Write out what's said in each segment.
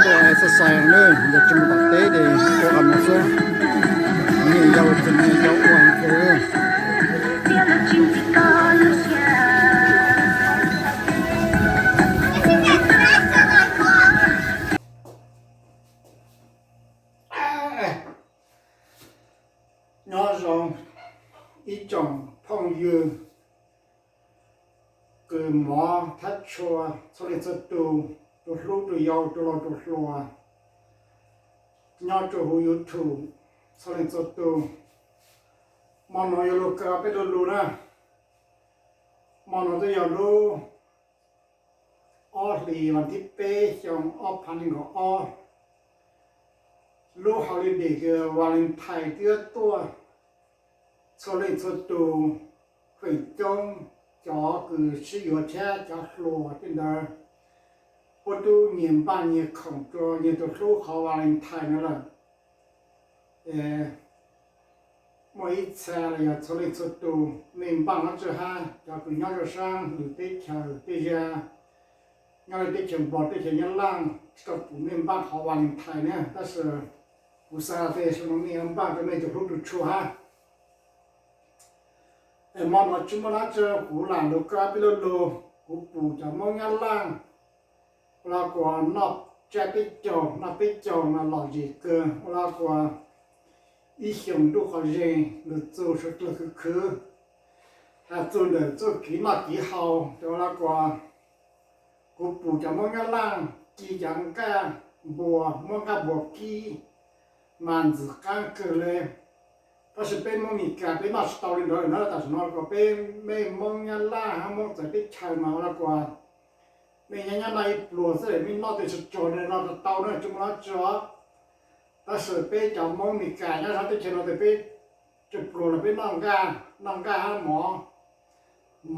Tuaj exercise ne, yog tsis mus tom teb ces ua qhov no xwb. Niam yau tseem niam yau ua heev kawg. Nyob zoo ib tsoom phooj ywg, kws mov thab tshua txhua leej txhua tus, tus hlub tus yau, tus laus tus hluas, nyob rua huv YouTube txhua leej txhua tus. Hmo no yuav lug kawm peb lu lug na. Hmo no twb yog lub ob hlis vas thib peb xyoo ob phav nees nkaum ob, lub holiday kws Valentine twb tuaj. Txhua leej txhua tus, feem coob cov kws sib yuav thiab cov hluas tej ntawd, puab tub nyias npaj nyias khoom rua nyias tus hlub qhov Valentine no lawm. Muaj ib txha los yog txhua leej txhua tus, mej npaj nov tsw hab, cov kws nyob rua saab lwm teb chaws tej zag, nyob lub teb chaws Nplog teb chaws Nyab Laaj tsis tau pum mej npaj qhov Valentine na, tab sis kuv xaav tias saum no mej yuav npaj rua mej tus hlub tus tshua hab. Hmo no tsis muaj dlaab tsi, kuv lam lug kab peb lub lug, kuv pum cov Moob Nyab Laaj ua laj kuas noj tsab peb caug noj peb caug mas lom zem kawg, ua laj kuas ib xyoos ntuj qhov zeeg lug txug suav dlawg khwv khwv, has txug ntawm txuj kev noj kev haus, ua laj kuas kuv pum cov Moob Nyab Laaj ci cov nqaj npua, muab nqaj npua kib mas ntxim qaab kawg le. Tab sis peb Moob Mes Kas peb noj tsis tau li ntawd na, tam sim no kuas peb mej Moob Nyab Laaj hab Moob txawv teb chaws mas ua laj kuas mej nyob nyob noj ib pluag xwb, mej noj tej tsov tsov no tau na, tsis muaj dlaab tsi os. Tab sis peb cov Moob Mes Kas nyob sab teb chaws no tes peb tsawg pluag los peb noj nqaj, noj nqaj hab mov.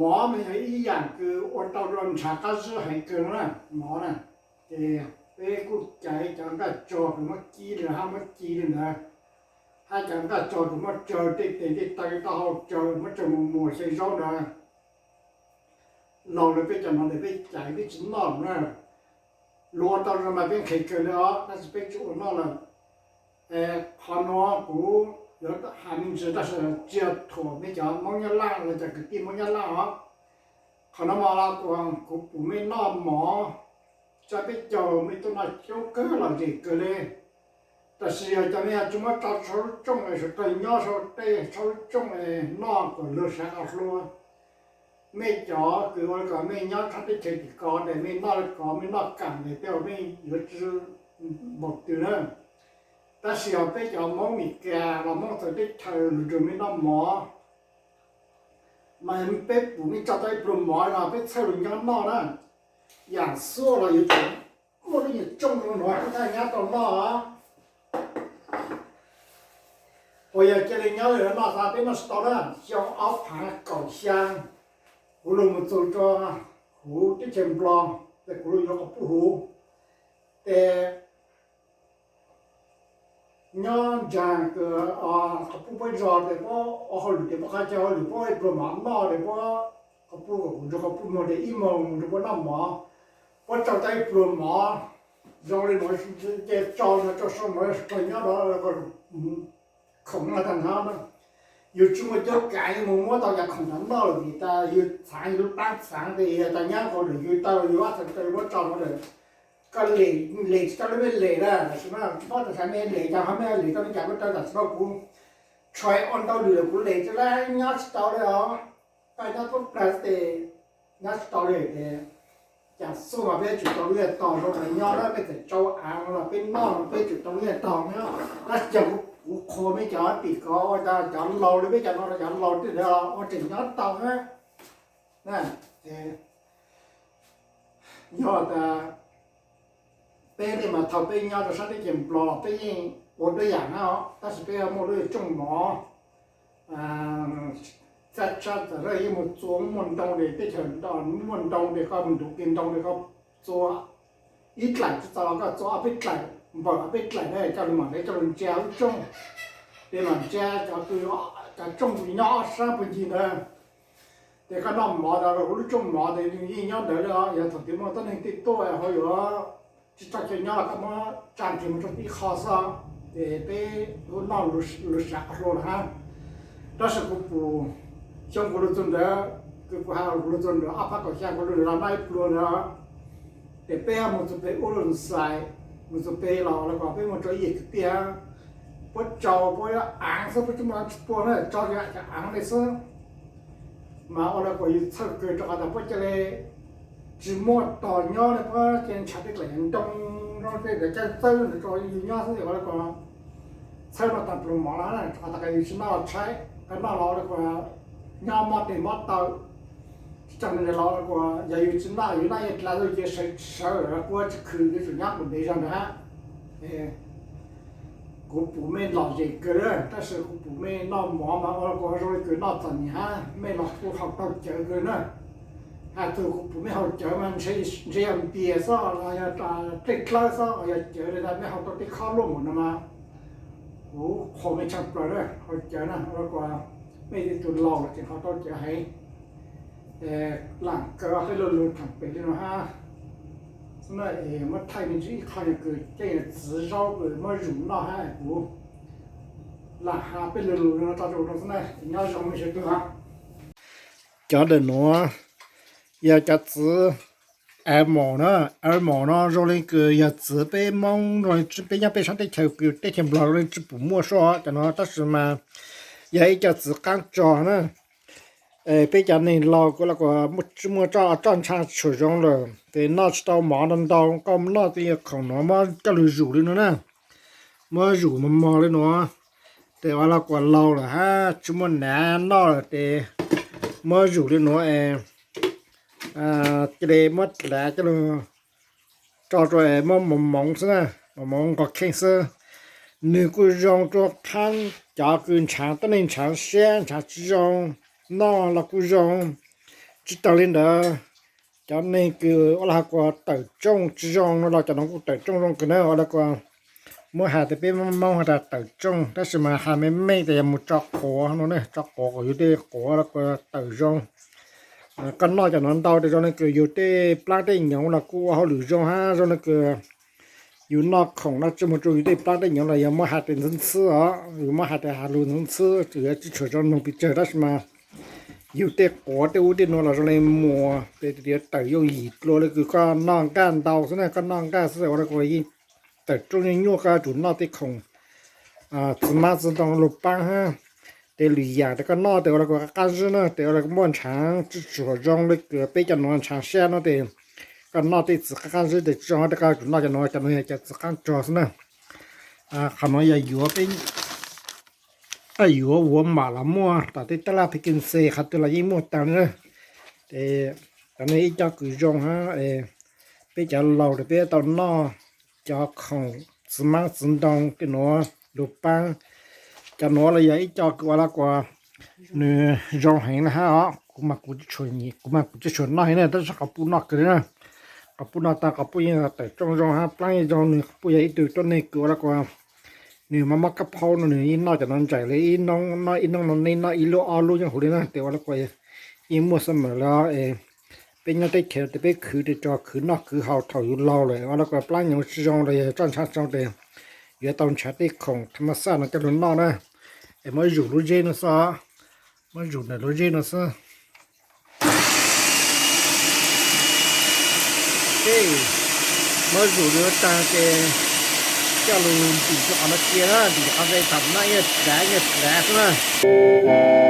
Mov mas yog ib yaam kws ua tau rua ntshav qab zib heev kawg na, mov na. Ces peb kuj caiv cov nqaj tsog kws muab kib li hab muab ci li ntawd, hab cov nqaj tsog kws muab tsawg tej tes tej taw taub hau tsawg muab tsawg mus muas xyaw zaub ntawd. Laug lawv peb cov no tes peb caiv peb tsis noj na. Luag ua tau mas peb nqhis kawg li os, tab sis peb tsis ua noj lawm. Qhov nuav kuv yuav has me ntsis tab sis tsis yog thuam mej cov Moob Nyab Laaj los cov kwv tij Moob Nyab Laaj os. Qhov nuav mas kuv pum mej noj mov, tsab peb caug mej tuaj noj coob kawg lom zem kawg li. Tab sis yog cov mej tsis muab tso sau lub tsooj, suav dlawg nyob sau tej sau lub tsooj noj kom lug sav qhov hlua. Mej cov kws ua kom mej nyob tshab teb chaws tim ko tes mej noj li ko mej noj kaam tes tej mej yuav tsi npaum twg na. Tab sis yog peb cov Moob Mes Kas los Moob txawv teb chaws lug nrug mej noj mov, mas peb pum mej tso tau ib pluag mov no peb txhawj lug nyob noj na. Yaam xuaj los yuav tsum muaj lub nyuag tsooj zoo nuav peb thaj nyab tau noj. Uas yog cia li nyob li noj xav peb noj tsis tau na. Xyoo ob phav kaum xyaa kuv lug mus txug rua huv teb chaws Nplog, tes kuv lug yuav quas puj huv, tes nyob ntsaag kws quas puj puab zog tes puab ua hauj lwm tes puab qha chaw hauj lwm puab ib pluag mov noj tes puab, quas puj kom kuv nrug quas puj moog tes ib moog nrug puab noj mov. Puab tso tau ib pluag mov zoo li nuav, ces tso no tso sau nuav, nyob no khoom no tag nrho na. Yug tsis muaj cuab kav yug mus muab tau cov khoom no noj lawm vim tas yug txhaav yug lub paab txhaav tes yog tas nyab qhov lwm yug tau yug ob txhais tes muab tso no lawm. Koj lem, lem tsis tau lub mej lem na, tam sim no pob tas mej lem cas ho mej lem tau li cas kuj tau, tam sim no kuv tshua ua ntau lwm lawm kuv lem tsis tau li, nyob tsis tau li os. Koj nyob tub plag tes nyob tsis tau li tes, cas xuaj mas peb tsum tau lub nyuag tog zoo nyob na, peb txawm tsau av los peb noj los peb tsum tau lub nyuag tog nyob. Tab sis kuv qhuas mej cov tim ko ua cas cov laus li peb cov no cov laus tej ntawd ua tseem nyob tau na. Yog tas peb tej mas thaum peb nyob rau sab teb chaws Nplog peb yeej ua dlab yaam na, tab sis peb muaj lub tsooj mov, txhaj txhaj txawm yeej mus txua muaj ntoo tes teb chaws muaj ntoo tes koj mus ntuv kiag ntoo tes koj txua ib dlaim tsis txaus los koj txua ob peb dlaim, npaum ob peb dlaim na coj lug mam le coj lug ntsia lub tsooj. Tes mam ntsia cov kws, cov tsooj kws nyob ob sab puag ncig ntawd. Tes koj noj mov tas kuv lub tsooj mov tes nws yeej nyob ntawd li os. Yog thaum twg muaj tuab neeg tej tuaj ho yuav tsis tau chaw nyob los koj muab tsa nrhiav mus rau tib qho xwb, ces peb ua noj lus sam qhov hlua lawm hab. Tab sis kuv pum xyoo kuv lug txug ntawd, kuv has kuv lug txug ntawd ob phav kaum xya kuv lug ntawd los noj ib pluag ntawd, ces peb mus txug pem ub lug xais, mus txug pem los lawv kom peb mus rau ib yam kwv tij, puab tsau puab aav xwb, puab tsi muaj tsi puag na, tsau cov aav le xwb. Mas ua lawv kom yus txhawj kawg rau qhov tas puab ca le tsis muaj tog nyob le, puab ca ntshav tej dlaim ntoo zoo tej ntawd caij txawb ntawd rau yus nyob xwb, ua lawv kom txhawb noj tag pluas mov na, rau qhov tas yus tsis noj los tshaib, koj noj los ua lawv kom nyob mob tes mob taw. Tsis tas li ntawd los ua lawv kom yog yus tsis noj, yus noj yeej dlav, yus cia sawv sawv lawm, puab tsis khwv, yuav tsum nyob kuv ntev zog ntawd hab. Kuv pum mej lom zem kawg, tab sis kuv pum mej noj mov mas ua lawv kom zoo li kws noj txom nyem hab, mej los kuj haus taug cawv kawg na. Has txug kuv pum mej haus cawv mas ntshe yog npias xwb los yog dlej dlawb xwb, yog cawv li tas mej haus tau tej khob luaj npaum no mas kuv qhuas mej tshaj plaws na, haus cawv na, ua lawv kom mej ib tug laus los tseem haus tau cawv heev. Lam kaw peb lu lug thaam pem li no hab. Xwb na, muab thaij me ntsis ib qho yog kws caij yog txiv zaub kws muab zug noj hab, kuv lam has peb lu lug no tso rau no xwb na, nyob zoo mej sawv daws. Cov ntawm nuav yog cov txiv a mos na, a mos no zoo li kws yog txiv peb Moob, peb nyob peb saab teb chaws kws teb chaws Nplog zoo li tsi pum muaj sub cov no, tab sis mas yog ib co txiv qaab tsog na. Peb cov neeg laus kuv los kuj tsi muaj roj, roj ntsha tsi tshua zoo lawm, ces noj tsi tau mov ntau ntau, koj noj tej khoom nuav muab coj lug zug li no na, muab zug mos mos li no, ces ua los kuj laus lawm hab tsi muaj nav noj lawm ces muab zug li no es cia li muab dlav coj lug tso rua es muab moov moov xwb na, moov moov nqos kheej xwb. Nwg kuj zoo rua qhaab cov kws ntshaav tuab neeg, ntshaav siab, ntshaav tsi zoo, noj los kuj zoo. Tsi taag li ntawd, cov neeg kws ua los has kuas tawm tsooj tsi zoo no los cov nuav kuj tawm tsooj zoo kawg na, ua los kuas muab has tas peb Moob has tas tawm tsooj, tab sis mas has meej meej tas yog mus tso quav no, tso quav kom yug tej quav los kuas tawm zoo. Koj noj cov nuav ntau tas zoo le kws yug tej plaab tej nyoov los kuj ua hauj lwm zoo hab zoo le kws yug noj khoom no tsi moog rua yug tej plaab tej nyoov los yog muab has tas ntxhwb ntxhwb os, yug muab has tas has lug ntxhwb ntxhwb yuav tsi tshua zoo noog pes tsawg, tab sis mas yug tej quav tej ub tej nuav los zoo le muas tes yuav tawm yooj yim dlua le kws koj noj nqaj ntau xwb na, koj noj nqaj xwb ua le kuas yeej tawm rooj yeej nyuaj, koj yuav tsum noj tej khoom txiv maab txiv ntoo lug paab hab. Tes lwm yaam tes koj noj tes ua le kuas qab qab zib na, tes ua le muaj ntshaav tsi tshua zoo le kws peb cov nuav ntshaav siab no tes koj noj tej txiv qab qab zib tes tsi zoo, tes koj yuav tsum noj cov nuav, cov nuav yog cov txiv qaab tsog xwb na. Qhov nuav yog yuav peb yuav vuav mam los muaj, tom tej taj laj phe ke nce qhov twg los yeej muaj taag na. Tes cov nuav ib co kws zoo hab, peb cov laus tes peb tau noj cov khoom txiv maab txiv ntoo tej nuav lug paab. Cov nuav los yog ib co kws ua le kuas nws zoo heev na hab os, kuv mas kuv tsi tshua noj heev na, tab sis qhov puj noj kawg li na. Qhov puj noj taag qhov puj yeej tawm rooj zoo hab plaab yeej zoo, nws qhov puj yog ib tug tuab neeg kws ua le kuas nws mob mob kab phaub no nws yeej noj cov nuav ntsais li ib nub, noj ib nub no neb noj ib lub ob lub yeej huv li na, tes ua le kuas yeej muaj xab mawm li os. Peb nyob teb chaws tes peb khwv tes tso khwv noj khwv haus thaum yus laug lawm, ua le kuas plaab nyoov tsi zoo los yog roj ntsha tsi zoo tes yuav tau nrhav tej khoom tham ma xaj no coj lug noj na. Es muab zug lub zeb no xwb, muab zug ntawm lub zeb no xwb. Muab zug li ua taag ces coj lug ntim rua qhov no cia na, ntim qhov ntawd thaum noj ib dlav ib dlav xwb na.